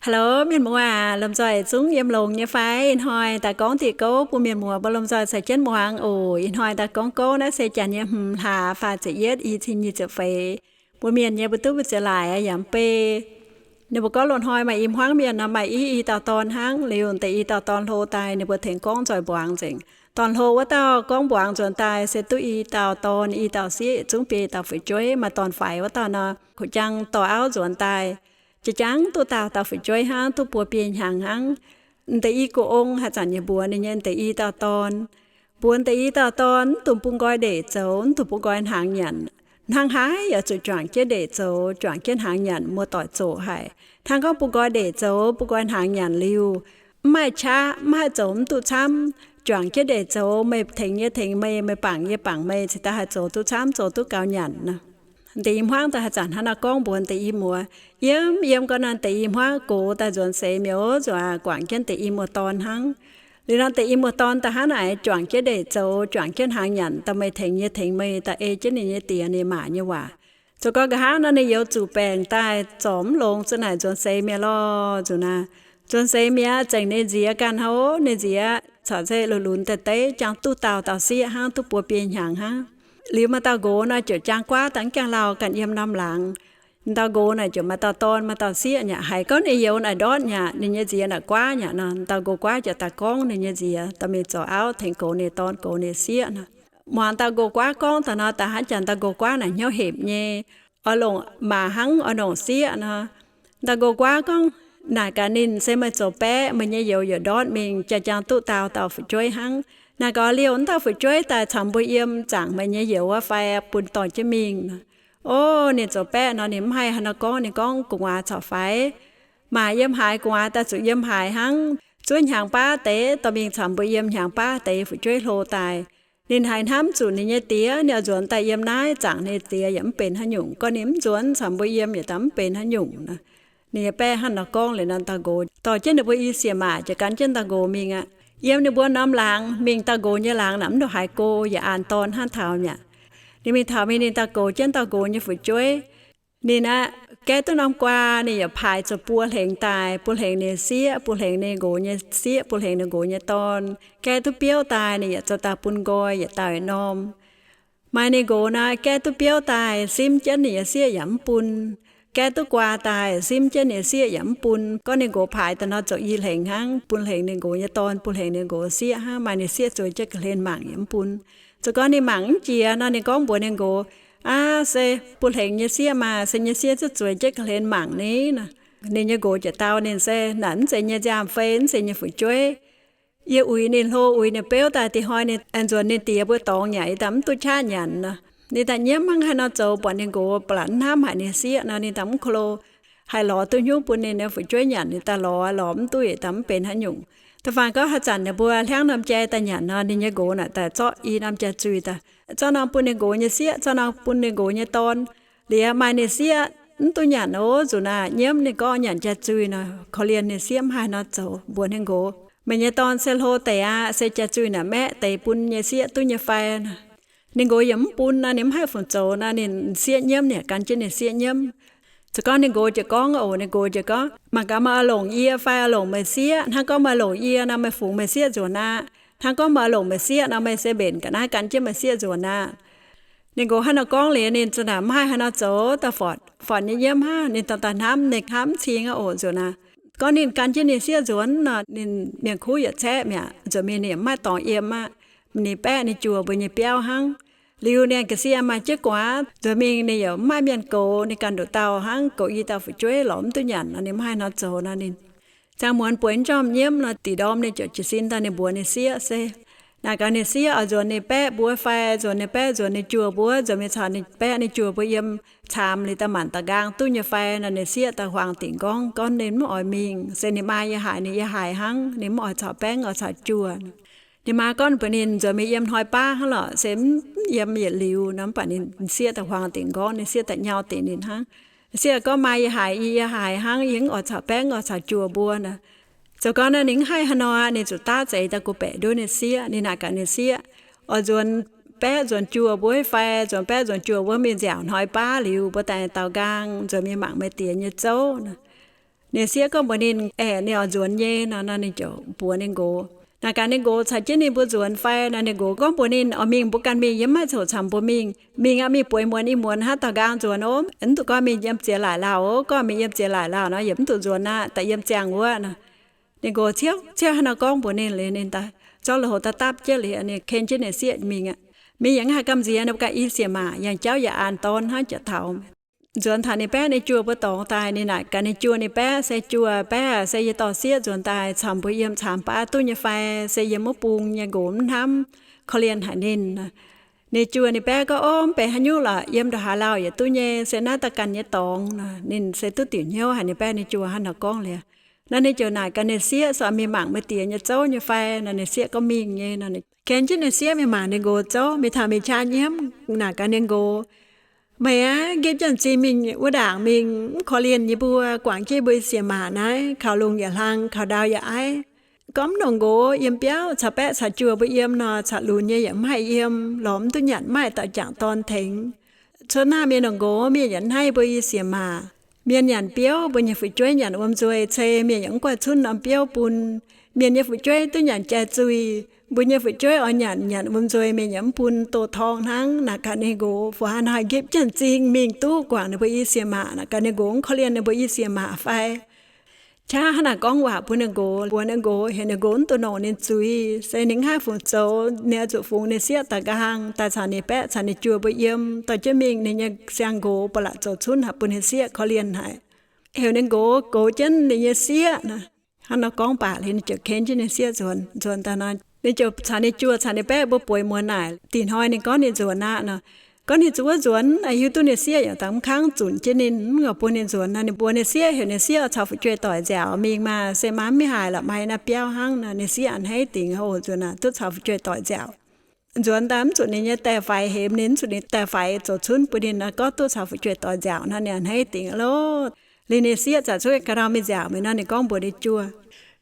Hello mienh muoz, lomh nzoih zungv yiem longx nyei fai? Ih hnoi daaih gorngv diuh gouv bun mienh muoz mbuo lomh nzoih caux jienv muangx oc. Ih hnoi daaih gorngv gouv naaiv se janx nyei hmz hlaax faah ziepc yietv i cin nyic ziepc feix. Mbuo mienh nyei mbuo duqv mbu'ziex laaic yaac mv bei. Ninh mbuo gorngv loz-hnoi maaih i hmuangv mienh nor maaih i, i dauh dorn hnangv. Liuz deix i dauh dorn hlo daaih ninh mbuo tengx gorngv nzoih mbuangz nzengc. Dorn hlo wuov dauh gorngv mbuangz nzuonx daaih se duqv i dauh dorn, i dauh sieqv, zungv biei dauh fu'jueiv. Maaih dorn-faix wuov dauh nor, kuv jang dorh auv nzuonx daaih, jiex jangv duqv dauh dauh fu'jueiv hnangv, duqv buo biei hnyangx hnangv. Deix i gu ong haaix zanc nyei mbuox ninh nyei deix i dauh dorn, mbuox deix i dauh dorn, mv dungx bun nqoi ndeic zoux, mv dungx bun nqoi hnaangx nyanc. Hnangv haaix yaac zuqc juangc jienv ndeic zoux, juangc jienv hnaangx nyanc, muoz-doic zoqc haic. Hnangv gorngv bun nqoi ndeic zoux, bun nqoi hnaangx nyanc liuz, mv maaih qaqv, mv haih zoux mv duqv camv. Juangc jienv ndeic zoux, meih tengx yie tengx meih, meih bangc yie bangc meih, cingx daaih haih zoux duqv camv, zoux duqv gaux nyanc nor. Deix i hmuangv daaih haaix zanc hnangv naaiv gorngv mbuox deix i muoz. Yiem, yiem gau naaiv deix i hmuangv gox daaih nzuonx seix mi'aqv, nzuonx guangc jienv deix i muoz-dorn hnangv. Liuz nor deix i muoz-dorn daaih hnangv naaic, juangc jienv ndeic zoux, juangc jienv hnaangx nyanc, daaih meih tengx yie tengx meih, daaih ei jienv ninh nyei diex ninh maac nyei waac. Zoux gau nqa'haav nor ninh youz zuqc baengc daaih zorc mv longx, za'naaic nzuonx seix mi'aqv lorh. Nzuqc naaic, nzuonx seix mi'aqv, zengc ninh nziex ganh hnangv. Ninh nziex caux nzengc lunx-lunx deix deix, jangx duqv dauh dauh sieqv hnangv, duqv buo biei hnyangx hnangv. Liuz maaih dauh nqox nor ziouc jangx guaav dangv jangx lauh ganh yiem norm laangz. Dauh nqox naaic ziouc maaih dauh dorn maaih dauh sieqv nyei. Haiz gorngv ninh youz naaic ndortv nyei aqv, ninh nyei nziex naaic guaav nyei aqv nor, dauh nqox guaav ziouc daaih gorngv ninh nyei nziex, dorh mingh zoux auv tengx goux ninh dorn goux ninh sieqv nor. Muangx dauh nqox guaav gorngv daaih nor, daaih hnangv jangx dauh nqox guaav naaic hnyouv hepc nyei, oix longc maac hnangv oix longc sieqv nor. Dauh nqox guaav gorngv, naaic gaax ninh, se meih zoux baeqv, meih nyei youz yaac ndortv mingh, jaa jangx duqv dauh dauh fu'jueiv hnangv. Naaic gaax liouh wuov dauh fu'jueiv daaih caux mbuo yiem, zaangc meih nyei youz wuov fai bun dorh jienv mingh nor. O, ninh zoux baeqv nor ninh mv haih haaix nor gorngv, ninh gorngv gu'nguaaz caux faix, maac yiem haaix gu'nguaaz daaih zuqc yiem haaix hnangv. Zuov hnyangx baav deix dorh mingh caux mbuo yiem, hnyangx baav deix fu'jueiv hlo daaih. Ninh haiz hnamv zuqc ninh nyei diex, ninh oix nzuonx daaih yiem naaiv zaangc ninh diex yaac mv benx haaix nyungc. Gorngv ninh mv nzuonx caux mbuo yiem yaac daaih mv benx haaix nyungc nor. Ninh nyei baeqv hnangv nor gorngv liuz nor, dauh nqox dorh jienv ninh mbuo i sieqv maac ziouc gan jienv dauh nqox mingh aqv. Yiem ninh mbuo norm laangz mingh, dauh nqox nyei laangz naaic mv ndongc haaix go, yaac an dorn hnangv taux mi'aqv. Ninh mingh taux mingh ninh daaih goux jienv dauh nqox nyei fu'jueiv. Ninh aqv, gaeqv duqv norm guaa ninh yaac paaix zoux buo hlengx daaih, buo hlengx ninh sieqv, buo hlengx ninh nqox nyei sieqv, buo hlengx ninh nqox nyei dorn. Gaeqv duqv biouv daaih ninh yaac zoux daaih bun nqoi yietc dauh yietc norm. Maaih ninh nqox naaic gaeqv duqv biouv daaih simv jienv ninh nyei sieqv yaac mv bun. Gaeqv duqv guaa daaih simv jienv ninh nyei sieqv yaac mv bun. Gorngv ninh nqox paaix daaih nor zoux i hlengx hnangv, bun hlengx ninh nqox nyei dorn, bun hlengx ninh nqox sieqv hnangv. Maaih ninh sieqv zueiz jienv ga'hlen mangc yaac mv bun. Zoux gorngv ninh mangc mv jiex nor, ninh gorngv mbuox ninh nqox, Aav, se bun hlengx nyei sieqv maah! Se nyei sieqv zuqc zueiz jienv ga'hlen mangc ni nor. Ninh nyei nqox ziouc dau ninh, Se naaic mv zeiz nyei nziaamv-fei, mv zeiz nyei fu'jueiv. Yie uix ninh hlo, uix ninh beuv daaih, dih hnoi ninh nzuonx ninh diex mbuo dorngx nyei aqv, yie daaih mv duqv qaqv nyanc nor. Ninh daaih nyiemv hnangv haaix nor zoux, buatc ninh nqox ba'laqc mv hnamv haic ninh sieqv nor, ninh daaih mv ko lo haih lorz duqv hnyouv bun ninh nyei fu'jueiv nyanc. Ninh daaih lorz, lorz mv duqv yietc daaih mv benx haaix nyungc. Da'faanh gorngv haaix zanc ninh mbuo hlangv norm jai daaih nyanc nor, ninh nyei nqox naaic daaih zorqv i norm jai-zuih daaih, zorqv norm bun ninh nqox nyei sieqv, zorqv norm bun ninh nqox nyei dorn. Liuz maaih ninh sieqv mv duqv nyanc oc. Nzuqc naaic nyiemv ninh gorngv nyanc jai-zuih nor, korv-lienh ninh sieqv mv haih nor zoux, mbuox ninh nqox, Meih nyei dorn se hlo deix aqv, se jai-zuih naaic maeqv deix bun nyei sieqv duqv nyei fai? Ninh nqox yaac mv bun nor, ninh mv haih fungc zoux nor, ninh sieqv nyiemv, ninh gan jienv ninh sieqv nyiemv. Zoux gorngv ninh nqox ziouc gorngv oc, ninh nqox ziouc gorngv, Mangc gaax meih oix longc yie fai oix longc meih sieqv? Hnangv gorngv meih longc yie nor, meih fungx meih sieqv nzuonx aqv. Hnangv gorngv meih oix longc meih sieqv nor, meih se mbenc ga'naaiv gan jienv meih sieqv nzuonx aqv. Ninh nqox hnangv nor gorngv liuz, ninh za'naaic mv haih haaix nor zoux, daaih fortc, fortc nyei nyiemv hnangv. Ninh daaih, daaih hnamv, ninh hnamv mv cing aqv oc. Nzuqc naaic, gorngv ninh gan jienv ninh sieqv nzuonx nor, ninh mienh kuv yietc caeqv mi'aqv. Nzuonx mingh ninh yaac mv maaih dorngx yiem aqv. Ninh baeqv ninh juoh mbuo nyei biauv hnangv. Liuz ninh ga'sie maaih jienv gu'nguaaz, nzuonx mingh ninh yaac mv maaih mienh goux, ninh ganh nduqc dauh hnangv, goux i dauh fu'jueiv lorz mv duqv nyanc nor, ninh mv haih nor zoux nor, ninh ziangh muonz bueix njormh nyiemv nor, da'nyeic ndorm ninh ziouc jiez sin daaih ninh mbuox ninh sieqv se, Naaic gaax ninh sieqv oix nzuonx ninh baeqv mbuo fai, nzuonx ninh baeqv nzuonx ninh juoh mbuo, nzuonx mingh caux ninh baeqv ninh juoh mbuo yiem caamx liuz daaih manc daaih nqaang duqv nyei fai nor. Ninh sieqv daaih huaang dingc nqorngv gorngv ninh mv oix mingh, se ninh maa yiem haaix ninh yiem haaix hnangv, ninh mv oix caux baeqv oix caux juoh. Ninh maa gorngv mbuox ninh nzuonx mingh yiem hnoi baav hnangv lorqc, se mv yiem yietc liuz nor. Mv baac ninh sieqv daaih huaang dingc nqorngv, ninh sieqv daaih nyau dingc ninh hnangv. Sieqv gorngv, Maa yiem haaix, yie yiem haaix hnangv, yie mv oix caux baeqv oix caux juoh mbuo nor. Zoux gorngv naaiv ninh mv haih haaix nor, ninh zuqc daav zeix daaih guh baeqc nduov ninh sieqv. Ninh naaic gaax ninh sieqv, Oix nzuonx baeqv nzuonx juoh mbuo fai? Nzuonx baeqv nzuonx juoh mbuo mingh nziaauc hnoi baav liuz mbuo daaih daux nqaang, nzuonx mingh mangc meih diex nyei zouv nor. Ninh sieqv gorngv mbuox ninh, aeqv, ninh oix nzuonx nyei nor. Nor ninh ziouc mbuox ninh nqox, naaic gaax ninh nqox caux jienv ninh mbuo nzuonx fai nor. Ninh nqox gorngv mbuox ninh, oix mingh mbuo ganh mingh, yie mv maaih coc camx mbuo mingh. Mingh aqv, mingh bueix muonz i muonz hnangv, daux nqaang nzuonx ov. Mv duqv gorngv mingh yiem ziex laaic lauh ov. Gorngv mingh yiem ziex laaic lauh nor, yie mv duqv nzuonx aqv, daaih yiem ziangh wuov nor. Ninh nqox ciouv ciouv hnangv nor gorngv mbuox ninh liuz, ninh daaih zorqv lui-houx daaih dapv jienv liuz, ninh ken jienv ninh sieqv mingh aqv. Mingh yaac mv haih gamh nziex, ninh mbuo ganh i sieqv maac yangh jauv yaac an dorn hnangv, jiex taux nzuonx taux ninh baeqv ninh juoh mbuo dorngx daaih, ninh naaic gaax ninh juoh ninh baeqv, se juoh baeqv, se yie dorh sieqv nzuonx daaih camx mbuo yiem, camx baav duqv nyei fai? Se yie mv bung nyei, nqox mv hnamv, korv-lienh haic ninh. Ninh juoh ninh baeqv gorngv, ov, mv benx haaix nyungc lorqc, yiem ndongc haaix lauh yietc duqv nyei, se naaiv daaih ganh nyei dorngx nor. Ninh se duqv diuc hnyouv haic, ninh baeqv ninh juoh hnangv naaic gorngv liuz. Nor ninh ziouc naaic gaax ninh sieqv, se mingh mangc meih diex nyei zouv nyei fai? Nor ninh sieqv gorngv mingh nyei nor. Ken jienv ninh sieqv mingh mangc ninh nqox zouv, mingh taux mingh qaqv nyiemv, naaic gaax ninh nqox, meih aqv, nqipv jienv m'zing mingh wuov ndaangc mingh, mv korv-lienh yie mbuo, guangc jienv yie mbuo i sieqv maac naaiv, kaux lungh yaac hlang, kaux ndau yaac aiv. Gorngv mv nongc nqox yiem biauv caux baeqv caux juoh mbuo yiem nor, caux lunx nyei yaac mv haih yiem, lorz mv duqv nyanc, mv maaih dauh jangc dorn tengx. Cuotv naaiv mienh nongc nqox, mienh yaac hnaiv mbuo i sieqv maac. Mienh nyanc biouv, mbuo nyei fu'jueiv nyanc wuom nzuih, ceix mienh yaac mv guaih cunv norm biouv bun. Mienh nyei fu'jueiv duqv nyanc jai zuih, mbuo nyei fu'jueiv oix nyanc, nyanc wuom nzuih mienh yaac mv bun, doh torngv hnangv. Naaic gaax ninh nqox, fungc haaix nor haih nqipv jienv m'zing mingh duqv guangc ninh mbuo i sieqv maac? Naaic gaax ninh nqox, mv korv-lienh ninh mbuo i sieqv maac fai? Qaqv hnangv naaic gorngv waac bun ninh nqox, mbuox ninh nqox, heuc ninh nqox mv dungx longc ninh zuiz, se ninh mv haih fungc zoux, ninh oix zuqc fungx ninh sieqv daaih nqaang daaih caux ninh baeqv caux ninh juoh mbuo yiem, dorh jienv mingh ninh nyei siang-nqox ba'laqc zoux cunv haic bun ninh sieqv korv-lienh haic. Heuc ninh nqox goux jienv ninh nyei sieqv nor. Hnangv nor gorngv baac liuz, ninh ziouc ken jienv ninh sieqv nzuonx. Nzuonx daaih nor, ninh ziouc caux ninh juoh caux ninh baeqv mbuo bueix muonz naaic, da'nyeic hnoi ninh gorngv ninh nzuonx aqv nor. Gorngv ninh zuqc wuov nzuonx, hiuv duqv ninh sieqv yaac dangh mv kangv zunc jienv ninh, mv oix bun ninh nzuonx nor. Ninh mbuox ninh sieqv, heuc ninh sieqv caux fu'jueiv doic nziaauc mingh maah, se maa mv mingh haaix lorqc, maaih naaiv biauv hnangv nor. Ninh sieqv a'hneiv dingc oc, nzuonx naaic duqv caux fu'jueiv doic nziaauc. Nzuonx daaih mv zuqc ninh nyei daeh faix hemx ninh, mv zuqc ninh daeh faix zoux cunv bun ninh nor, gorngv duqv caux fu'jueiv doic nziaauc nor, ninh a'hneiv dingc loh. Liuz ninh sieqv zanc cuotv ga'ndau mingh nziaauc mi'aqv nor, ninh gorngv mbuox ninh juoh,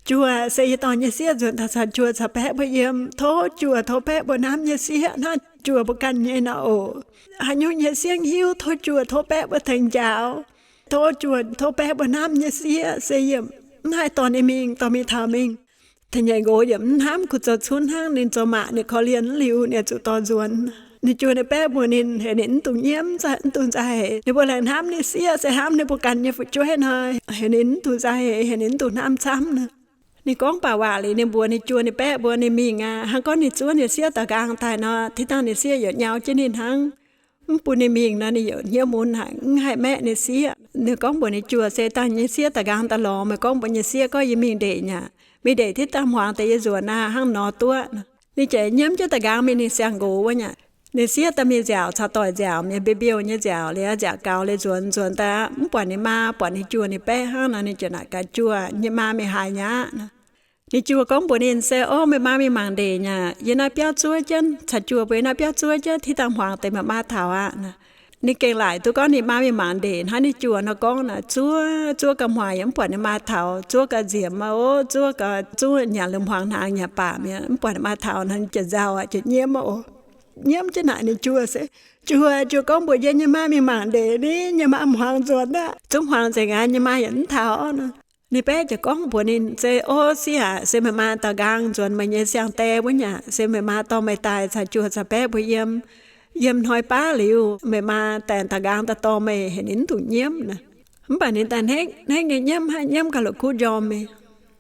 juoh, se yie dorh nyei sieqv nzuonx daaih caux juoh caux baeqv mbuo yiem. Tov juoh tov baeqv mbuo hnamv nyei sieqv hnangv juoh mbuo ganh nyei nor oc. Haaix nyungc nyei sieqv hiuv, tov juoh tov baeqv mbuo tengx njaaux. Tov juoh tov baeqv mbuo hnamv nyei sieqv, se yie mv haih dorh ninh mingh, dorh mingh taux mingh. Da'nyeic nqox yaac mv hnamv, kungx zoux cunv hnangv, ninh zoux maac ninh korv-lienh liuz, ninh zuqc dorh nzuonx. Ninh juoh ninh baeqv mbuox ninh, heuc ninh mv dungx nyiemv, mv dungx nzauh heix. Ninh mbuo laengz hnamv ninh sieqv se hnamv ninh mbuo ganh nyei fu'jueiv nor, heuc ninh mv dungx nzauh heix, heuc ninh mv dungx hnamv camv nor. Ninh gorngv baac waac liuz, ninh mbuox ninh juoh ninh baeqv mbuox ninh mingh aqv. Hnangv gorngv ninh zuov ninh sieqv daaih nqaang daaih nor, tiv dangh ninh sieqv yaac nyau jienv ninh hnangv. Mv bun ninh mingh nor, ninh yaac hnyouv mun haic, mv haih maeqv ninh sieqv. Ninh gorngv mbuox ninh juoh, se dangh nyei sieqv daaih nqaang daaih lorz, meih gorngv mbuox nyei sieqv gorngv yie mingh ndeic nyei aqv. Mingh ndeic tiv dangh hmuangx deix yie nzuonx aqv, hnangv nor duqv nor. Ninh ziouc nyiemv jienv daaih nqaang mingh ninh siang-nqox wuov nyei aqv. Ninh sieqv daaih mingh nziaauc caux doic nziaauc, mienh mbiouh mbiouh nyei nziaauc liuz, nziaauc gaux liuz nzuonx, nzuonx daaih mv buatc ninh maa, buatc ninh juoh ninh baeqv hnangv nor, ninh ziouc naaic gaax juoh, nyei maa mingh haaix nyei aqv nor. Ninh juoh gorngv mbuox ninh, se ov, meih maa mingh mangc ndeic nyei aqv. Yie naaiv biauv zuov jienv, caux juoh mbuo yiem naaiv biauv zuov jienv, tiv dangh hmuangx deix meih maa taux aqv nor. Ninh gengh laaic duqv gorngv ninh maa mingh mangc ndeic hnangv ninh juoh nor gorngv naaic, zuov, zuov gau hmuangx yaac mv buatc ninh maa taux, zuov gau nziemx aqv ov, zuov gau, zuov nyanc lungh hmuangx hnaangx nyanc baac mi'aqv, mv buatc ninh maa taux nor, ninh ziouc nzauh aqv, ziouc nyiemv aqv oc. Nyiemv jienv naaic ninh juoh se, juoh, juoh gorngv mbuox yie nyei maa mingh mangc ndeic ni, nyei maa hmuangx nzuonx aqv, zungv hmuangx nzengc aqv, nyei maa yaac mv taux nor. Ninh baeqv ziouc gorngv mbuox ninh, se ov, sieqv aac, se meih maa daaih nqaang nzuonx meih nyei siang die wuov nyei aqv. Se meih maa dorh meih daaih caux juoh caux baeqv mbuo yiem. Yiem hnoi baav liuz, meih maa daaih daaih nqaang daaih dorh meih, heuc ninh mv dungx nyiemv nor. Mv baac ninh daaih hnekv hnekv nyei nyiemv, haiv nyiemv gauh la'kuqv njormh mingh.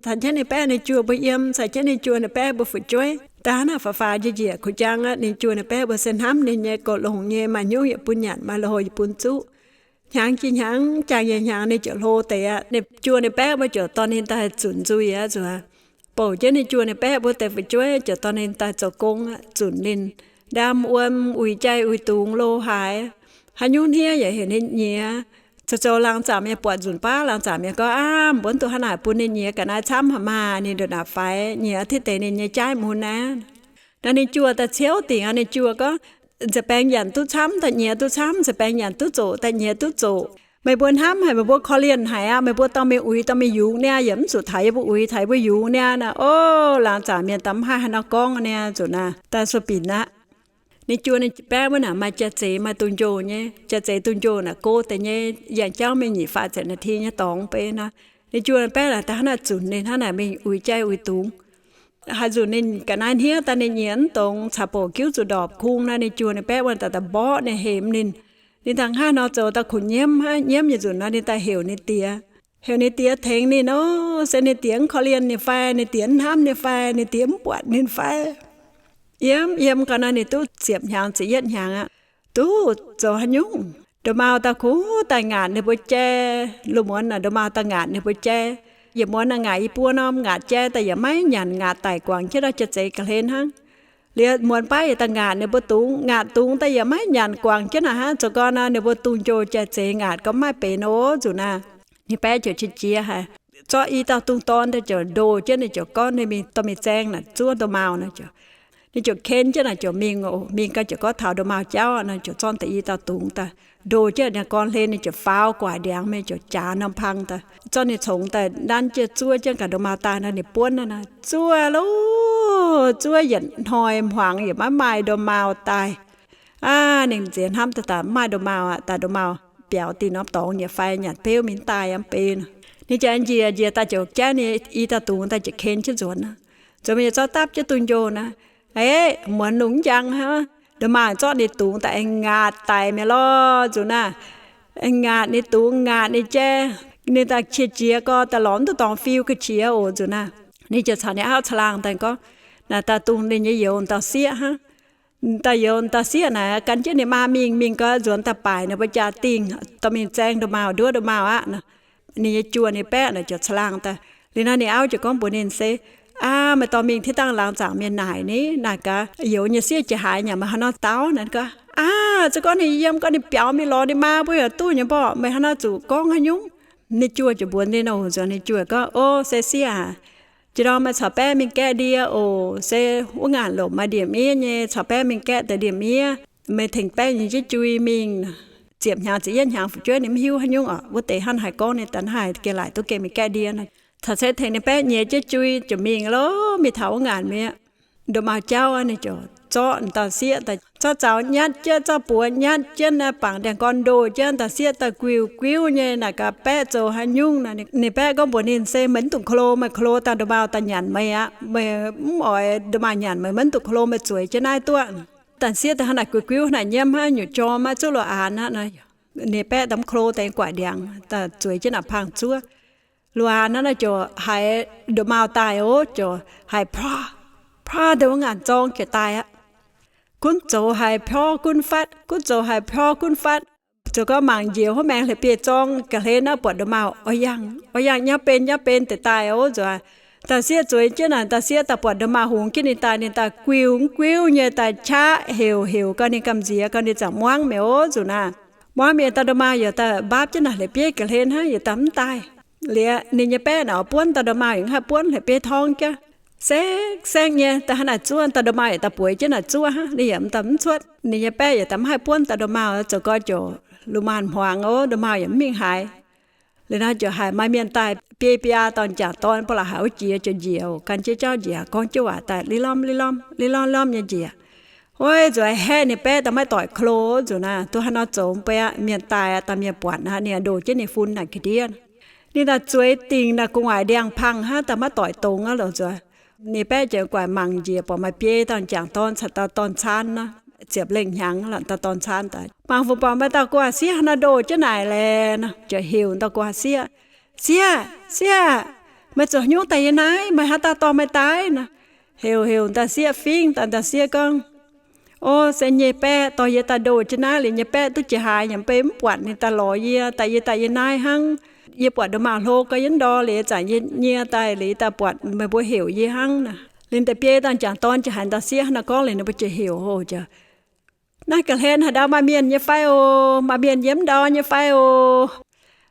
Caux jienv ninh baeqv ninh juoh mbuo yiem, caux jienv ninh juoh ninh baeqv mbuo fu'jueiv. Daaih naaic faaux faaux njiec njiec kuv jangv aqv, ninh juoh ninh baeqv mbuo se hnamv ninh nyei, goux longx nyei, maaih nyungc yaac bun nyanc, maaih lui-houx yaac bun zuqv. Hnyangx jiex hnyangx, jangx jiex hnyangx, ninh ziouc hlo deix aqv. Ninh juoh ninh baeqv mbuo ziouc dorh ninh daaih zunc nzuih aqv, zuqc bouc jienv ninh juoh ninh baeqv mbuo deix fu'jueiv ziouc dorh ninh daaih zoux gong aqv, zunc ninh ndaam wuom, uix jai uix dungz, lo haaix, haaix nyungc hniev yaac heuc ninh nyiex. Zoux zoux laangz zaangc mienh buatc nzunc baav, laangz zaangc mienh gorngv, aav, mbuo mv duqv hnangv naaic bun ninh nyiex ga'naaiv camv haic maah, ninh ndongc naaic faix, nyiex tiv deix ninh nyei jaaiv mun aqv. Naaiv ninh juoh daaih ciouv dingc aqv, ninh juoh gorngv, nza'baengx nyanc duqv camv daaih nyiex duqv camv, nza'baengx nyanc duqv zoqc daaih nyiex duqv zoqc. Meih mbuo hnamv haic, meih mbuo korv-lienh haic aqv, meih mbuo dorh mingh uix, dorh mingh yungz niaa, yaac mv zuqc taux yie mbuo uix, taux yie mbuo yungz niaa nor. Ov, laangz zaangc mienh daaih mv haih haaix nor gorngv niaa, zuqc naaic daaih sueih binc aqv. Ninh juoh ninh baeqv wuov naaic maaih jai-zeix maaih dunh njoh nyei. Jai-zeix dunh njoh naaic go deix nyei, yangh jauv mingh nyic faah ziepc นาที nyei dorngx beiv nor. Ninh juoh ninh baeqv naaic daaih hnangv naaic zunc ninh hnangv naaic mingh uix jai uix dungz. Haaix nzunc ninh ga'naaiv hniev daaih ninh nyiemc mv dongz caux bouc giuv zuqc ndorpc kung naaic, ninh juoh ninh baeqv wuov daaih daaih mborqv ninh hemx ninh. Ninh daaih hnangv haaix nor zoux daaih kuh nyiemv hnangv, nyiemv nyei nzunc nor ninh daaih heuc ninh diex. Heuc ninh diex tengx ninh nor, se ninh diex mv korv-lienh ninh fai, ninh diex mv hnamv ninh fai, ninh diex mv buatc ninh fai. Yiem yiem gau nor ninh duqv ziepc hnyangx ziepc yietv hnyangx aqv. Duqv zoux haaix nyungc? Ndomh maauh daaih kuv daaih ngaatc ninh mbuo jai. Lungh muonz naaic ndomh maauh daaih ngaatc ninh mbuo jai. Yietc muonz naaic ngaatc i buo norm ngaatc jai daaih yaac maiv nyanc, ngaatc daic guangc jienv nor jiex zeix ga'hlen hnangv. Liuz muonz baav yietc daaih ngaatc ninh mbuo dungz, ngaatc dungz daaih yaac maiv nyanc, guangc jienv naaic hnangv. Zoux gau nor ninh mbuo dungz-njoh jai zeix ngaatc gau mv maaih benx nor nzuqc naaic. Ninh baeqv ziouc qiex jiez haic, zorqv i dauh dungz dorn daaih ziouc ndoh jienv ninh ziouc gorngv ninh mingh dorh mingh zaeng naaic zuov ndomh maauh naaic ziouc, ninh ziouc ken jienv naaic ziouc mingh oc. Mingh gau ziouc gorngv taux ndomh maauh jauv nor ziouc zorqv deix i dauh dungz daaih ndoh jienv ninh gorn hlen, ninh ziouc faaux gu'nguaaic ndiangx mingh ziouc jaax norm pang daaih, zorqv ninh congx daaih nanv jienv zuov jienv gaax ndomh maauh daaih nor ninh buonv naaic, zuov loh, zuov yietc hnoi hmuangx yaac maiv maaih ndomh maauh daaih. Aav, ninh nziex hnamv daaih daaih mv maaih ndomh maauh aqv, daaih ndomh maauh biaux dinh norm dorngx nyei fai nyanc beuv mingh daaih yaac mv bei nor. Ninh ziouc njiec njiec daaih ziouc jaiv ninh i dauh dungz daaih ziouc ken jienv nzuonx naaic. Nzuonx mingh zorqv dapv jienv dungz-njoh naaic, eix, muonz lungh njang hnangv, ndomh maauh zorqv ninh dungz daaih aengx ngaatc daic mi'aqv lorh nzuqc naaic. Aengx ngaatc ninh dungz, ngaatc ninh jai. Ninh daaih qiex jiez gau daaih lorz mv duqv dorngx fiu ga'qiex oc nzuqc naaic. Ninh ziouc caux ninh auv caangh laangh daaih gorngv, naaic daaih dungz ninh nyei youz dauh sieqv hnangv. Dauh youz dauh sieqv naaic gan jienv ninh maa mingh, mingh gau nzuonx daaih baaic ninh mbuo jaa-dingh dorh mingh zaeng ndomh maauh, nduov ndomh maauh aqv nor. Ninh nyei juoh ninh baeqv naaic ziouc caangh laangh daaih. Liuz naaic ninh auv ziouc gorngv mbuox ninh se, aa, meih dorh mingh tiv dangh laangz zaangc mienh naaic ni, naaic gaax youz nyei sieqv jiex haaix nyanc, meih haaix nor dau naaic gaax. Aa, se gorngv ninh yiem gau ninh biaux mingh lorz ninh maa mbuo yaac duqv nyei mborqv, meih haaix nor zuqc gorngv haaix nyungc? Ninh juoh ziouc mbuox ninh oc, nzuonx ninh juoh gorngv, o, se sieqv aac, jiex ndorm meih caux baeqv mingh gaeqv ndie oc. Se wuov ngaanc lomc maaih ndie-miev nyei, caux baeqv mingh gaeqv deix ndie-miev. Meih tengx baeqv nyei jienv jui mingh. Ziepc hnyangx ziepc yietv hnyangx fu'jueiv ninh mv hiuv haaix nyungc oc. Wuov deix hnangv haaix gorngv ninh daaih hnangv haaix geh laaic duqv gengh mingh gaeqv ndie nor. Caux se tengx ninh baeqv nyei jienv jui ziouc mingh lorqc, mingh taux wuov ngaanc mi'aqv. Ndomh maauh jauv ninh ziouc zorqv dauh sieqv daaih zorqv zaux nyatv jienv, zorqv buoz nyatv jienv naaic, bangc ndiangx-gorn ndoh jienv, dauh sieqv daaih guiu guiuv nyei. Naaic gaax baeqv zoux haaix nyungc naaic? Ninh baeqv gorngv mbuox ninh se, meih mv dungx klo, meih klo daaih ndomh maauh daaih nyanc meih aqv. Meih mv oix ndomh maauh nyanc meih, meih mv dungx klo, meih zueiz jienv naaiv duqv. Dauh sieqv daaih hnangv naaic guiu guiuv naaic nyiemv hnangv nyungc jorm maiv zuqv lo aanx aqv. Ninh baeqv daaih mv klo, daaih guaaic ndiangx daaih zueiz jienv naaic pang zuov. Lo aanx naaic ziouc haiz ndomh maauh daaih oc, ziouc haiz ploh, ploh, deix wuov ngaanc zorng jiex daaih aqv. Gunv zoux haiz ploh gunv fatv, gunv zoux haiz ploh gunv fatv. Zoux gau mangc njiec wuov maengx la'bieiv-zorng ga'hlen naaic buatc ndomh maauh oix yangh, oix yangh nyauv ben nyauv ben deix daaih oc nzuqc. Dauh sieqv zueiz jienv naaic, dauh sieqv daaih buatc ndomh maauh hungx jienv ninh daaih, ninh daaih guiu guiuv nyei daaih qaqv heuc heuc gau ninh gamh nziex gau ninh zaangc muangv mi'aqv oc nzuqc naaic. Muangv mi'aqv, dauh ndomh maauh yaac daaih mbaapv jienv naaic la'bieiv ga'hlen hnangv, yaac daaih mv daaih. Liuz ninh nyei baeqv naaic oix buonv dauh ndomh maauh yaac mv haih buonv, la'bieiv torngv jaav. Saeng saeng nyei daaih hnangv naaic zuov, dauh ndomh maauh yaac daaih bueix jienv naaic zuov hnangv, ninh yaac mv daaih mv cuotv. Ninh nyei baeqv yaac daaih mv haih buonv dauh ndomh maauh, zoux gau ziouc lunh maanh hmuangx oc, ndomh maauh yaac mv mingh haaix. Liuz naaic ziouc haiz maaih mienh daaih biei biaa dorn jangc dorn ba'laqc haic wuov jiex ziouc njiec oc, gan jienv jauv njiec gorngv jienv waac daaih li lormh li lormh li lormh lormh nyei njiec. Oi, nzuqc haeqv ninh baeqv daaih maiv doic klo nzuqc naaic, duqv haaix nor zoux mv bei aqv, mienh daaih aqv, dauh mienh buatc aqv, ninh ndoh jienv ninh fun naaic ga'ndiev. Ninh daaih zueiz dingc naaic gu'nguaaic ndiangx-pang hnangv, daaih maiv doic dongz aqv loh nzuqc. Ninh baeqv ziouc guaix mangc njiec buatc maaih biei dauh jangc dorn caux dauh dorn-caan nor, ziepc lengh hnyangx lorqc, dauh dorn-caan daaih mangc fungc buatc maaih dauh gu'nguaaic sieqv haaix nor ndoh jienv naaic laeh nor, ziouc heuc dauh gu'nguaaic sieqv, Sieqv, sieqv, meih zuqc haaix nyungc daaih yie naaiv? Meih haaix dauh dorh meih daaih nor? Heuc heuc dauh sieqv fingv daaih, dauh sieqv gorngv, O, se nyei baeqv dorh yie daaih ndoh jienv naaiv liuz, nyei baeqv duqv jiex haaix nyei mv bei mv buatc ninh daaih lorz yie, daaih yie daaih yie naaiv hnangv. Yie buatc ndomh maauh hlo gau yie mv ndor liuz, ih zanc yie nyie daaih liuz, yie daaih buatc meih mbuo heuc yie hnangv naaic. Liuz deix biei dauh jangc dorn ziouc haiz dauh sieqv hnangv naaiv gorngv liuz, ninh mbuo ziouc heuc oc, ziouc, Naaiv ga'hlen haaix ndau maaih mienh nyei fai oc? Maaih mienh yiem ndau nyei fai oc?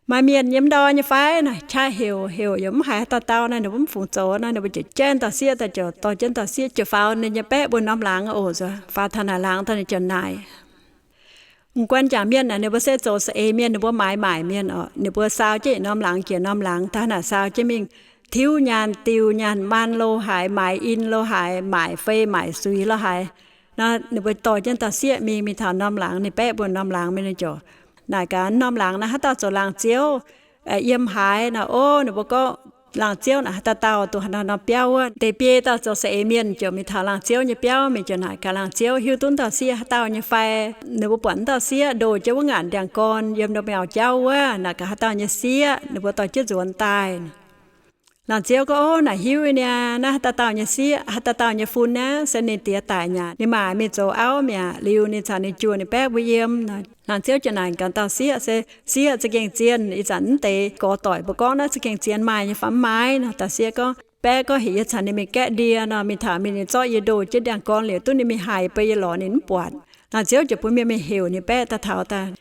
Maaih mienh yiem ndau nyei fai? Naaic qaqv heuc heuc yaac mv haiz haaix dauh dau naaic, ninh mbuo mv fungc zoux naaic, ninh mbuo ziouc jaiv dauh sieqv daaih, ziouc dorh jienv dauh sieqv ziouc faaux ninh nyei baeqv mbuo norm laangz oc, ziouc faaux taux naaic laangz daaih ninh ziouc naaic, M'guan jangc mienh naaic, ninh mbuo se zoux saeng-eix mienh, ninh mbuo maaiz maaic mienh oc. Ninh mbuo saau jienv norm laangz jiex norm laangz daaih naaic, saau jienv mingh tiuv nyaanh diuh nyaanh, maan lo haaix, maaiz in lo haaix, maaic fei maaic suix lo haaix. Naaic ninh mbuo dorh jienv dauh sieqv mingh, mingh taux norm laangz, ninh baeqv mbuo norm laangz mingh, ninh ziouc naaic gaax, Norm laangz naaiv haaix dauh zoux laangz ziouv? yiem haaix nor. Ov, ninh mbuo gorngv laangz ziouv naaic haaix dauh dauh duqv haaix norm biauv wuov. Deix biei dauh zoux saeng-eix mienh ziouc mingh taux laangz ziouv nyei biauv, mingh ziouc naaic gaax laangz ziouv, hiuv duqv dauh sieqv haaix dauh nyei fai? Ninh mbuo buatc wuov dauh sieqv ndoh jienv wuov ngaanc ndiangx-gorn yiem nda'maauh jauv wuov. Naaic gaax haaix dauh nyei sieqv, ninh mbuo dorh jienv nzuonx daaih. Laangz ziouv gorngv, Ov, naaic hiuv nyei, naaiv haaix dauh dauh nyei sieqv, haaix dauh dauh nyei fun naaiv se ninh diex daic nyei aqv. Ninh maa mingh zoux auv mi'aqv. Liuz ninh caux ninh juoh ninh baeqv mbuo yiem. Laangz ziouv ziouc naaic gaax dauh sieqv se, Sieqv, za'gengh zien, ih zanc mv deix gorx-doic mbuo gorngv naaiv za'gengh zien maaih nyei fai mv maaih nor? Dauh sieqv gorngv, Baeqv gorngv heuc yie caux ninh mingh gaeqv ndie nor, mingh taux mingh ninh zorqv yie ndoh jienv ndiangx-gorn liuz, duqv ninh mingh haiz bun yie lorz ninh mv buatc. Laangz ziouv ziouc bun mienh mingh heuc ninh baeqv daaih taux daaih.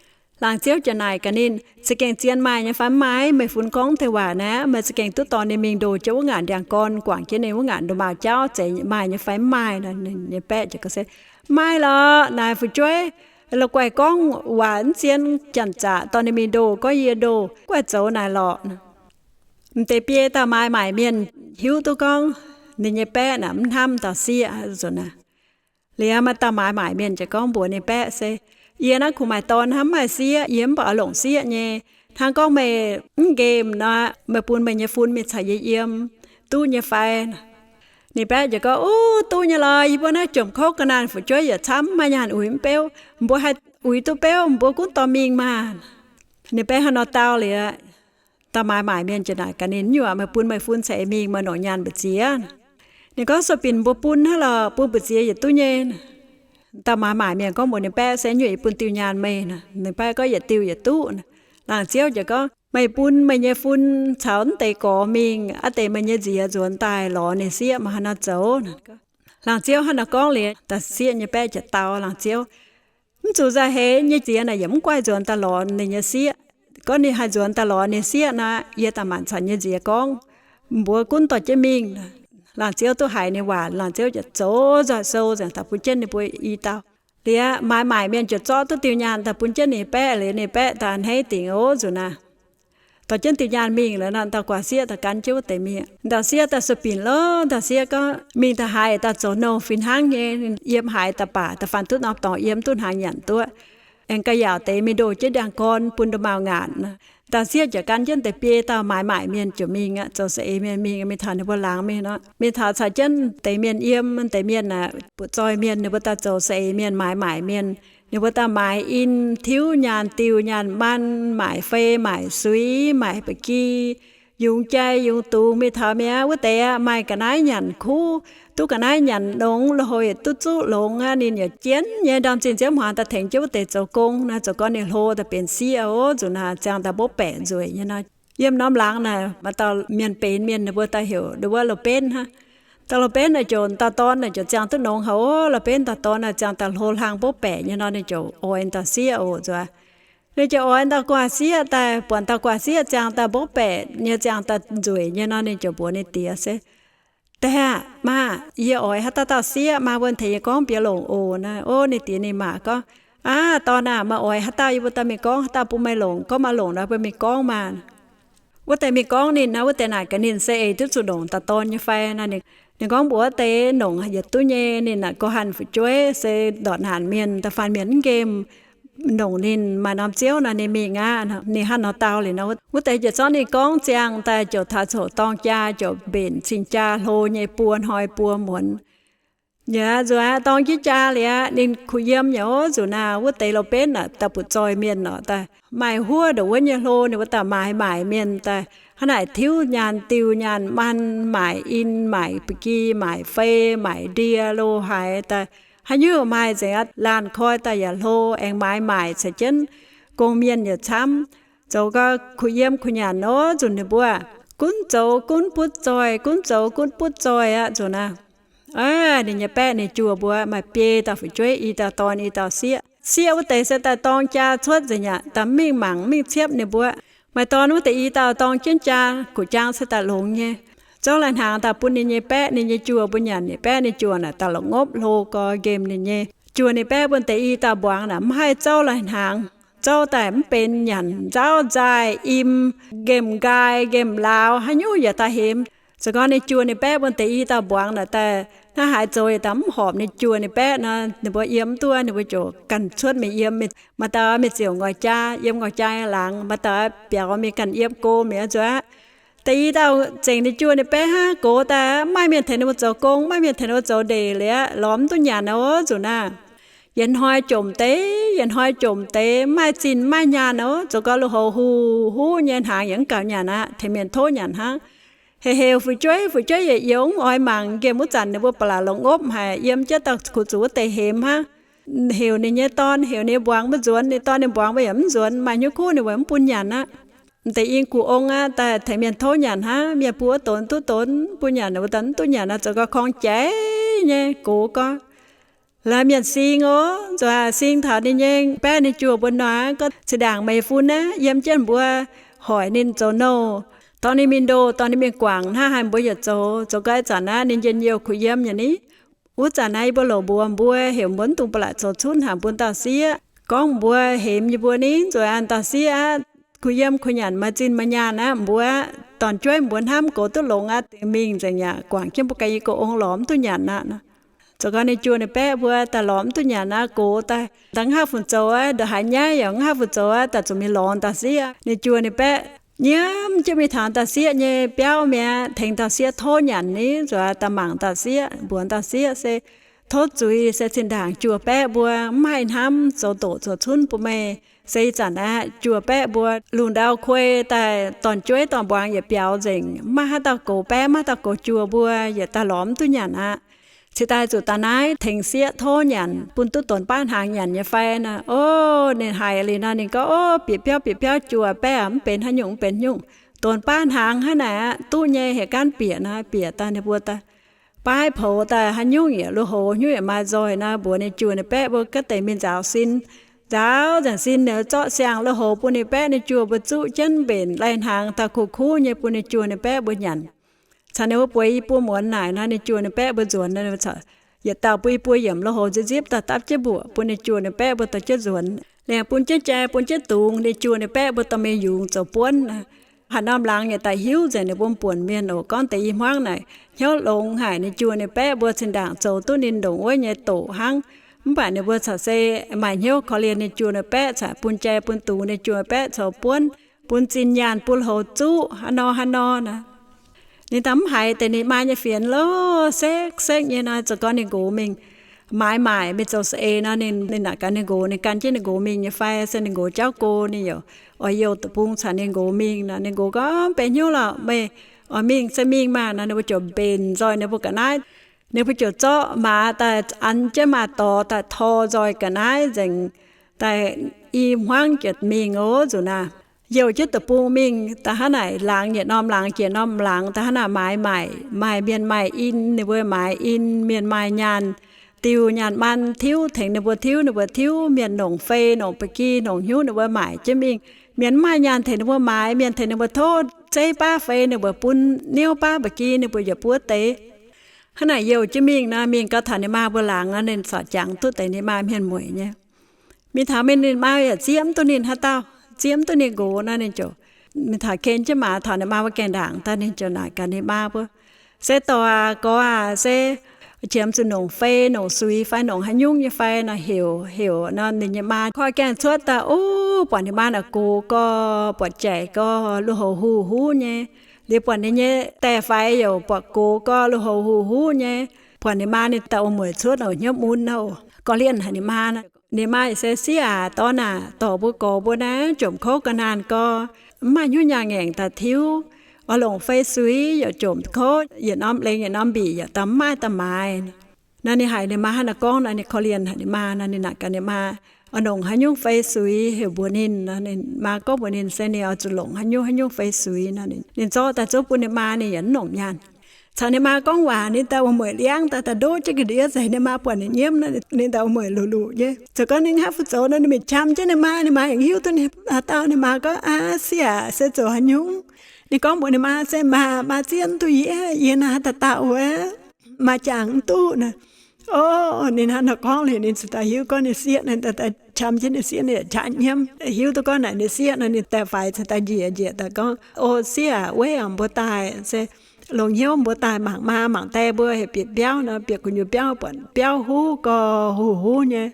Laangz ziouv ziouc naaic gaax ninh, Za'gengh zien maaih nyei fai mv maaih? Meih fun gorngv deix waac naaiv, meih za'gengh duqv dorh ninh mingh ndoh jienv wuov ngaanc ndiangx-gorn, guangc jienv ninh wuov ngaanc nda'maauh jauv, zeiz maaih nyei fai mv maaih? Ninh baeqv ziouc gorngv se, Mv maaih lorqc. Naaic fu'jueiv la'guaih gorngv waac mv zien, janx-zaqc dorh ninh mingh ndoh gorngv yie ndoh, guaih zoux naaic lorqc. M'deix biei dauh maaiz maaic mienh hiuv duqv gorngv ninh nyei baeqv naaic mv hnamv dauh sieqv nzunc naaic. Liuz maaih dauh maaiz maaic mienh ziouc gorngv mbuox ninh baeqv se, Yie naaiv kungx maaih dorn hnangv, mv maaih sieqv, yie mv baac oix longc sieqv nyei. Hnangv gorngv meih mv nqemh nor, meih bun meih nyei fun mingh caux yie yiem duqv nyei fai? Ninh baeqv ziouc gorngv, Ov, duqv nyei lorqc. Yie mbuo naaiv jomc kouv ga'naanh, fu'jueiv yietc camv, mv maaih nyaanh uix mv beuv. Mbuo haih uix duqv beuv, mbuo gunv dorh mingh maah. Ninh baeqv hnangv nor dau liuz, dauh maaiz maaic mienh ziouc naaic gaax ninh, Nyuoqc, meih bun meih fun caux eix mingh, meih longc nyaanh mbu'ziex? Ninh gorngv, Sueih binc mbuo bun hnangv lorqc, bun mbu'ziex yietc duqv nyei. Dauh maaiz maaic mienh gorngv mbuox ninh baeqv se, Nyuoqc, yie bun diuh nyaanh meih. Ninh baeqv gorngv, Yietc diuh yietc duqv. Laangz ziouv ziouc gorngv, Meih bun meih nyei fun caux mv deix gorx mingh, a'deix meih nyei nziez nzuonx daaih lorz ninh sieqv, meih haaix nor zoux? Laangz ziouv hnangv nor gorngv liuz, dauh sieqv nyei baeqv ziouc dau laangz ziouv, Mv zuqc nzauh heix nyei nziez naaic yaac mv guaih nzuonx daaih lorz ninh nyei sieqv. Gorngv ninh haih nzuonx daaih lorz ninh sieqv nor, yie daaih maanc caux nyei nziez gorngv, mbuo gunv dorh jienv mingh. Laangz ziouv duqv haiz ninh waac, laangz ziouv ziouc zoux nzoih sou nzengc daaih bun jienv ninh mbuo i dauh. Liuz maaiz maaic mienh ziouc zorqv duqv diuh nyaanh daaih bun jienv ninh baeqv liuz, ninh baeqv daaih a'hneiv dingc ov nzunc naaic. Dorh jienv diuh nyaanh mingh liuz nor, dauh guaax sieqv daaih gan jienv wuov deix mienh. Dauh sieqv daaih sueih binc lorqc. Dauh sieqv gorngv, Mingh daaih haaix dauh zoux nouh fih hnangv nyei, yiem haaix dauh baac da'faanh duqv norm dorngx yiem duqv hnaangx nyanc duqv. Aengx ga'yaauc deix mingh ndoh jienv ndiangx-gorn bun nda'maauh ngaanc. Dauh sieqv ziouc gan jienv deix biei dauh maaiz maaic mienh ziouc mingh aqv, zoux saeng-eix mienh mingh, mingh taux ninh mbuo laangz mingh nor, mingh taux caux jienv deix mienh yiem. Deix mienh aeqv, butv-zoih mienh, ninh mbuo daaih zoux saeng-eix mienh, maaiz maaic mienh. Ninh mbuo daaih maaiz in, tiuv nyaanh diuh nyaanh maanh, maaic fei maaic suiv, maaic ba'gi, yungz jai yungz dungz. Mingh taux mi'aqv, wuov deix aqv maaih ga'naaiv nyanc kuv, duqv ga'naaiv nyanc longx, lui-houx yietc duqv zuqv longx aqv. Ninh yaac jienv nyei ndorm zinh nziouv hmuangx daaih tengx jienv wuov deix zoux gong naaiv, zoux gau ninh hlo daaih benx sieqv ov nzunc naaic, ziangh daaih mbopv baeqc nzueic nyei nor. Yiem norm laangz naaic maaih dauh mienh benx mienh, ninh mbuo daaih heuc ninh wuov Lo Benv hnangv. Dauh Lo Benv naaic ziouc, dauh dorn naaic ziouc ziangh duqv nongx haic ov. Lo Benv dauh dorn naaic ziangh daaih hlo hlang mbopv baeqc nyei nor, ninh ziouc oix dauh sieqv oc nzuonx. Ninh ziouc oix dauh guaax sieqv daaih, buatc dauh guaax sieqv ziangh daaih mbopv baeqc nyei, ziangh daaih nzueic nyei nor, ninh ziouc mbuox ninh diex se, Daeh aah, maa, yie oix haaix dauh dauh sieqv, maa mbuo tengx yie gorngv bieqc longc oc naaic. Ov, ninh diex ninh maa gorngv, Aav, dorn aah, meih oix haaix dauh yie mbuo daaih mingh gorngv, haaix dauh bun meih longc, gorngv maa longc nor mbuo mingh gorngv maah. Wuov deix mingh gorngv ninh nor, wuov deix naaic gaax ninh se eix duqv zuqc longc dauh dorn nyei fai nor. Ninh gorngv mbuox wuov deix longc yietc duqv nyei. Ninh naaic gorngv hanh fu'jueiv se ndortv naanc mienh, da'faanh mienh mv nqemh, longc ninh maaih norm ziouv nor ninh mingh aqv. Ninh hnangv nor dau liuz nor, wuov deix ziouc zorqv ninh gorngv ziangh daaih ziouc taux coc dorng jaa, ziouc mbenc cing-jaa hlo nyei buo hnoi buo muonz. Yaac nzuonx dorng jienv jaa liuz, ninh kuh yiem nyei ov nzunc naaic, wuov deix Lo Benv naaic daaih butv-zoih mienh orqc, daaih maaih huov ndongc wuov nyei hlo. Ninh mbuo daaih maaiz maaic mienh daaih hnangv naaic tiuv nyaanh diuh nyaanh maanh, maaic in, maaic ba'gi, maaic fei, maaic ndie lo haaix daaih, haaix nyungc maaih nzengc aqv. Laanh koi daaih yaac hlo, aengx maaiz maaic caux jienv gong mienh yaac camv. Zoux gau kuh yiem kuh nyanc ov nzunc ninh mbuo gunv zoux gunv butv zoih, gunv zoux gunv butv zoih aqv nzunc naaic. Aav, ninh nyei baeqv ninh juoh mbuo maaih biei dauh fu'jueiv, i dauh dorn i dauh sieqv. Sieqv wuov deix se daaih dorng jaa cuotv nzengc aqv, daaih mv mingh mangc mv mingh ciepv ninh mbuo. Maaih dorn wuov deix i dauh dorng jienv jaa, guqc jaang se daaih longx nyei. Zouv lai-hnaangx daaih bun ninh nyei baeqv ninh nyei juoh mbuo nyanc. Ninh baeqv ninh juoh naaic daaih la'ngopv hlo gau, nqemh ninh nyei juoh. Ninh baeqv mbuo deix i dauh mbuangz naaic mv haih zouv lai-hnaangx, zouv daaih mv benx, nyanc nzauv nzaaih, im, nqemh nqaai nqemh lauz, haaix nyungc yaac daaih hemx. Se gorngv ninh juoh ninh baeqv mbuo deix i dauh mbuangz naaic daaih Hnangv haaix zoux yietc dauh mv horpc ninh juoh ninh baeqv nor, ninh mbuo yiem mv duqv, ninh mbuo ziouc ganh cuotv mingh yiem. Maaih dauh mingh ziouc nqoi jaa, yiem nqoi jaa laangz, maaih dauh biaux mingh ganh yiem go mingh nzuonx aqv. Da'yietc dauh zengc ninh juoh ninh baeqv hnangv, gox daaih mv maaih mienh tengx ninh mbuo zoux gong, mv maaih mienh tengx ninh mbuo zoux ndeic liuz aqv, lorz mv duqv nyanc aqv oc nzuqc naaiv. Yietc hnoi jomc deix, yietc hnoi jomc deix, mv maaih zinh mv maaih nyaanh oc, zoux gau lui-houx huv huv nyei, hnaangx yaac mv gaux nyanc aqv, tengx mienh tov nyanc hnangv. Heuc heuc fu'jueiv, fu'jueiv yietc youz mv oix mangc, nqemh wuov zanc ninh mbuo ba'laqc longc ngopv haic, yiem jienv dauh kuh zuqc wuov deix hemx hnangv. Heuc ninh nyei dorn, heuc ninh mbuangz mbuo nzuonx, ninh dorn ninh mbuangz mbuo yaac mv nzuonx, maaih hnyouv kuv ninh mbuo mv bun nyanc aqv. M'deix i kuh ong aqv, daaih tengx mienh tov nyanc hnangv, mienh bun wuov donx duqv donx, bun nyanc wuov donx mv duqv nyanc aqv, zoux gau korng jaiv nyei gox gorngv. Laaix mienh sing oc, nzuonx sing taux ninh nyei baeqv ninh juoh mbuo nor, gorngv, Zinh ndaangc meih fun naaiv yiem jienv mbuo hoic ninh zoux nouh, dorh ninh mingh ndoh, dorh ninh mingh guangc hnangv haaix mbuo yaac zoux. Zoux gau ih zanc naaiv ninh njien-youh kuh yiem nyei ni. Wuov zanc naaiv yie mbuo loc mbuox mbuo, heuc mbuo mv dungx ba'laqc zoux cunv haic bun dauh sieqv, gorngv mbuo hemx yie mbuo ni, nzuonx dauh sieqv aqv, kuh yiem kuh nyanc maaih zinh maaih nyaanh aqv, mbuo dorn-jueiv mbuo hnamv gox duqv longx aqv, dingc mingh nzengc yaac guangc jienv mbuo ganh nyei gox ong lorz mv duqv nyanc aqv. Zoux gau ninh juoh ninh baeqv mbuo daaih lorz mv duqv nyanc aqv, gox daaih da'nqaapv fun zoux aqv, ndongc haaix nyaiv yaac nqaapv fun zoux aqv, daaih zuqc mingh lorz dauh sieqv. Ninh juoh ninh baeqv nyiemv jienv mingh taux dauh sieqv nyei biauv mi'aqv, tengx dauh sieqv tov nyanc ni, nzuonx daaih mangc dauh sieqv, mbuox dauh sieqv se, Tov zuiz se zinh ndaangc juoh baeqv mbuo mv haih hnamv zoux doqc zoux cunv bun meih. Se ih zanc aqv, juoh baeqv mbuo lungh ndau kuei daaih dorn-jueiv dorn-mbuangz yietc biaux nzengc, mv maaih haaix dauh goux baeqv, mv maaih haaix dauh goux juoh mbuo, yietc daaih lorz mv duqv nyanc aqv. Cingx daaih zuqc daaih naaiv tengx sieqv tov nyanc, bun duqv donx baav hnaangx nyanc nyei fai nor. Ov, ninh haiz liuz nor, ninh gorngv, Ov, bieqc biauv, bieqc biauv, juoh baeqv aac, mv benx haaix nyungc, mv benx nyungc. Donx baav hnaangx hnangv naaic aqv, duqv nyei, heuc gaanv bieqc nor, bieqc daaih ninh mbuo daaih baav poux daaih haaix nyungc yaac lui-houx nyungc yaac maaih nzoih nor, mbuox ninh juoh ninh baeqv mbuo gaav deix mingh nzaaux sin. Nzaaux nzengc sin liuz zorqv siang lui-houx bun ninh baeqv ninh juoh mbuo zuqv jienv mbenc lai-hnaangx daaih kuv kuv nyei bun ninh juoh ninh baeqv mbuo nyanc. Caux ninh mbuo bueix i buo muonz naaic nor, ninh juoh ninh baeqv mbuo nzuonx nor, yietc dauh bun i buo yiemc lui-houx nzipv nzipv daaih dapv jienv mbuoqc bun ninh juoh ninh baeqv mbuo dorh jienv nzuonx. Liemh bun jienv jai bun jienv dungz, ninh juoh ninh baeqv mbuo dorh mingh yungz zoux buonv. Haaix norm laangz yietc daaih hiuv nzengc ninh mbuo buonc mienh oc. Gorngv deix i hmuangv naaic hnyouv longx haic, ninh juoh ninh baeqv mbuo zinh ndaangc zoux duqv ninh ndongc wuov nyei doqc hnangv. Mv baac ninh mbuo caux se maaih hnyouv korv-lienh ninh juoh ninh baeqv caux bun jai bun dungz ninh juoh baeqv zoux buonv, bun zinh nyaanh bun lui-houx zuqv haaix nor haaix nor naaic. Ninh daaih mv haiz deix ninh maa nyei fienx lorqc, sekv sekv nyei nor, zoux gau ninh nqox mingh maaiz maaic mingh zoux saeng-eix nor, ninh, ninh naaic gaax ninh nqox, ninh gan jienv ninh nqox mingh nyei fai se ninh nqox jauv go, ninh yaac oix youh deic-bung caux ninh nqox mingh nor. Ninh nqox gorngv, Mv benx hnyouv lorqc, meih oix mingh se mingh maah. Nor ninh mbuo ziouc mbenc nzoih ninh mbuo ga'naaiv. Ninh mbuo ziouc zorqv maaz daaih an jienv maaz-dorx daaih tor nzoih ga'naaiv nzengc, daaih i hmuangv jiez mingh oc nzuqc naaic. Youh jienv deic-bung mingh daaih hnangv naaic, laangz yietc norm laangz jiex norm laangz daaih hnangv naaic maaiz maaic, maaih mienh maaih in, ninh mbuo maaiz in, mienh maaih nyaanh, diuh nyaanh maan tiuv tengx ninh mbuo tiuv, ninh mbuo tiuv, mienh nongc fei nongc ba'gi nongc hnyouv ninh mbuo maaic jienv mingh. Mienh mv maaih nyaanh tengx ninh mbuo maaiz, mienh tengx ninh mbuo tov zeiv baav fei ninh mbuo bun niouv baav ba'gi ninh mbuo yietc buov deix. Hnangv naaic youh jienv mingh nor, mingh gau taux ninh maa mbuo laangz nor, ninh corc jangx duqv deix ninh maa mienh mueic nyei. Mingh taux mingh ninh maa yaac zieqv mv duqv ninh haaix dauh, zieqv mv duqv ninh nqox nor, ninh ziouc mingh taux ken jienv maaz taux ninh maa mbuo gaengh ndaangc daaih, ninh ziouc naaic gaax ninh maa mbuo, Se dorc aac, gorx aac, se qiemx zuqc nongc fei nongc suix fai nongc haaix nyungc nyei fai nor, heuc heuc nor, ninh nyei maa koi gaengh cuotv daaih, ov, buatc ninh maa naaic gox gorx, buatc jaic gorx, lui-houx huv huv nyei. Liuz buatc ninh nyei daeh faix youc buatc gox gorx, lui-houx huv huv nyei. Buatc ninh maa ninh daaih wuom-mueic cuotv oc, hnyouv mun oc, gorx-lienh haic ninh maa. Ninh maa se, Sieqv aac, dorn aac, dorc mbuo gorx mbuo naaiv jomc kouv ga'naanh gorx, mv maaih hnyouv nyaah ngaengc daaih tiuv, oix longc fei suix yaac jomc kouv, yietc norm lengx yietc norm mbic yaac daaih mv maaih daaih maaiz. Nor ninh haiz ninh maa hnangv naaiv gorngv nor, ninh korv-lienh haic ninh maa nor, ninh naaic gaax ninh maa, Oix longc haaix nyungc fei suix? Heuc mbuox ninh nor, ninh maa gorngv mbuox ninh se ninh oix zuqc longc haaix nyungc haaix nyungc fei suix nor, ninh zorqv daaih zunv bun ninh maa, ninh yaac mv longc nyaanh. Caux ninh maa gorngv waac, ninh daaih wuom-mueic liangv daaih, daaih ndo jienv ga'ndiev nzengc. Ninh maa buatc ninh nyiemv nor, ninh daaih wuom-mueic luc luc nyei. Zoux gorngv ninh haav fu zoux nor, ninh mingh qam jienv ninh maa, ninh maa yaac hiuv duqv ninh haaix dauh. Ninh maa gorngv, Aa, sieqv aac, se zoux haaix nyungc? Ninh gorngv mbuox ninh maa se, Maa, maa zieqv mv duqv yie, yie naaiv haaix dauh dauh wuov, maa jangx mv duqv naaic. O, ninh hnangv naaiv gorngv liuz, ninh ziouc daaih hiuv gorngv ninh sieqv naaic, daaih qam jienv ninh sieqv, ninh yaac qaqv nyiemv. Hiuv duqv gorngv naaic ninh sieqv nor, ninh daeh faix ziouc daaih njiec njiec daaih gorngv, O, sieqv aac, weiv aac, mbuo daaih se longx hnyouv mbuo daaih mangc maa mangc die mbuo heuc bieqc biauv nor, bieqc gu'nyuoz biauv, buatc biauv huv gau, huv huv nyei.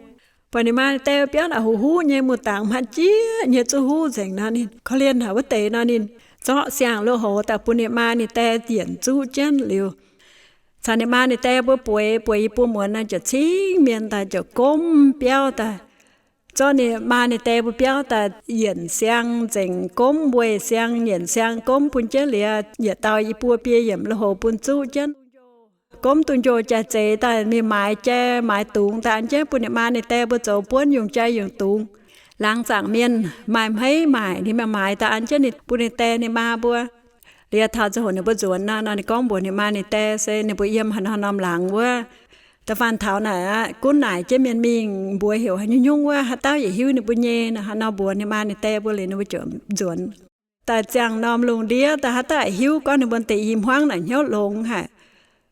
Buatc ninh maa ninh die biauv naaic huv huv nyei, muoz-dangx hmaiv jieqv nyei, zuqv huv nzengc nor, ninh korv-lienh haic wuov deix nor, ninh zorqv siang-loz-hoz daaih bun ninh maa ninh die yienc zuqv jienv liuz, caux ninh maa ninh die mbuo bueix, bueix i buo muonz nor, ziouc mienh daaih ziouc gomv biauv daaih. Zorqv ninh maa ninh die mbuo biauv daaih yienc siang nzengc, gomv weih siang, yienc siang gomv bun jienv liuz, yietc dauh i buo biei yiemc loz-hoz bun zuqv jienv. Gomv duqv njoh jai-zeix daaih mingh maaiz jai maaiz dungz daaih an jienv bun ninh maa ninh die mbuo zoux buonv yungh jai yungh dungz. Laangz zaangc mienh maaih hmeiv maaic, ninh mingh maaiz daaih an jienv ninh bun ninh die ninh maa mbuo. Liuz taux ziangh hoc ninh mbuo nzuonx nor, nor ninh gorngv mbuox ninh maa ninh die se ninh mbuo yiem haaix norm norm laangz wuov. Da'faanh taux naaic aqv, gunv naaic jienv mienh mingh mbuox heuc haaix nyungc nyungc wuov, haaix dauh yietc hiuv ninh mbuo nyei nor, haaix nor mbuox ninh maa ninh die mbuo liuz ninh mbuo ziouc nzuonx. Daaih ziangh norm lungh ndiev daaih haaix dauh yietc hiuv gorngv ninh mbuo deix i hmuangv naaic hnyouv longx haic.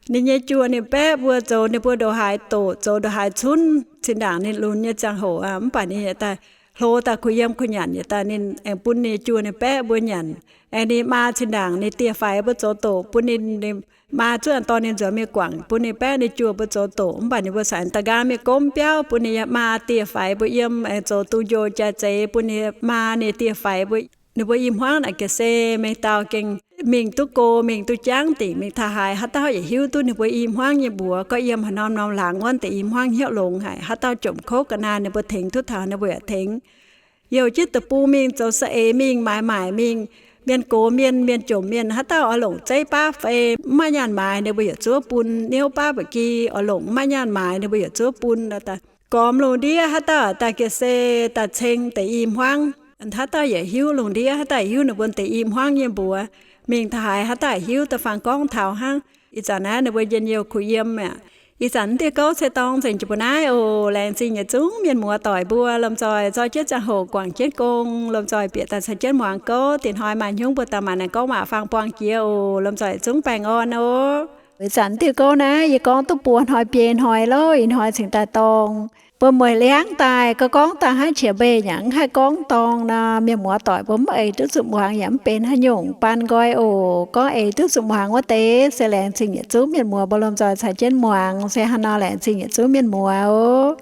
Ninh nyei juoh ninh baeqv mbuo zoux ninh mbuo ndongc haaix doqc, zoux ndongc haaix cunv, zinh ndaangc ninh lunx nyei ziangh hoc aqv, mv baac ninh yietc daaih hlo daaih kuh yiem kuh nyanc, yietc daaih ninh aengx bun ninh juoh ninh baeqv mbuo nyanc. Aengx ninh maa zinh ndaangc ninh dieh faix mbuo zoux doqc bun ninh, ninh maa zuqv an dorn ninh nzuonx mingh guangc bun ninh baeqv ninh juoh mbuo zoux doqc, mv baac ninh mbuo saengx da'nqaang mingh gomv biauv bun ninh maa dieh faix mbuo yiem, aengx zoux duqv njoh jai-zeix bun ninh maa ninh dieh faix mbuo. Ninh mbuo i hmuangv naaic ga'sie mengh dauh gengh mingh duqv go, mingh duqv jangv dingc, mingh taux haaix, haaix dauh yietc hiuv duqv ninh mbuo i hmuangv nyei mbuox. Gorngv yiem haaix norm norm laangz wuov deix i hmuangv hnyouv longx haic. Haaix dauh jomc kouv ga'naaiv ninh mbuo tengx duqv taux ninh mbuo yaac tengx. Youh jienv deic-bung mingh zoux saeng-eix mingh, maaiz maaic mingh, mienh gox mienh, mienh jomc mienh, haaix dauh oix longc zeiv baav fei mv maaih nyaanh maaiz, ninh mbuo yaac zuov bun. Niouv baav ba'gi oix longc mv maaih nyaanh maaiz, ninh mbuo yaac zuov bun. Gormx lungh ndiev haaix dauh daaih ga'sie daaih ceng deix i hmuangv. Haaix dauh yietc hiuv lungh ndiev, haaix dauh yietc hiuv ninh mbuo deix i hmuangv nyei mbuox. Mingh taux haaix, haaix dauh yietc hiuv, da'faanh gorngv taux hnangv. Ih zanc naaiv ninh mbuo njien-youh kuh yiem aqv. Ih zanc diuh gouv se dorng nzengc jiex mbuo naaiv oc. Laengz zingh yietc zungv mienh muoz doic mbuo lomh nzoih zorqv jienv ziangh hoc guangc jienv gong, lomh nzoih bieqc daaih caux jienv muangx gouv. Diex hnoi maaih hnyungv mbuo daaih maanc naaic gorngv waac faang buangh jiex oc. Lomh nzoih yietc zungv baengh orn oc. Ih zanc diuh gouv naaiv yie gorngv duqv buo hnoi biei hnoi loh. Ih hnoi cingx daaih dorng. Mbuo mueic liangv daaih, gorngv daaih haiv qiex mbeih yaac mv haih gorngv dorng nor, mienh muoz doic mbuo mv eix duqv zuqc muangx yaac mv benx haaix nyungc, baan nqoi oc. Gorngv eix duqv zuqc muangx wuov deix se laengz zingh yietc zungv mienh muoz mbuo lomh nzoih caux jienv muangx. Se haaix nor laengz zingh yietc zungv mienh muoz oc.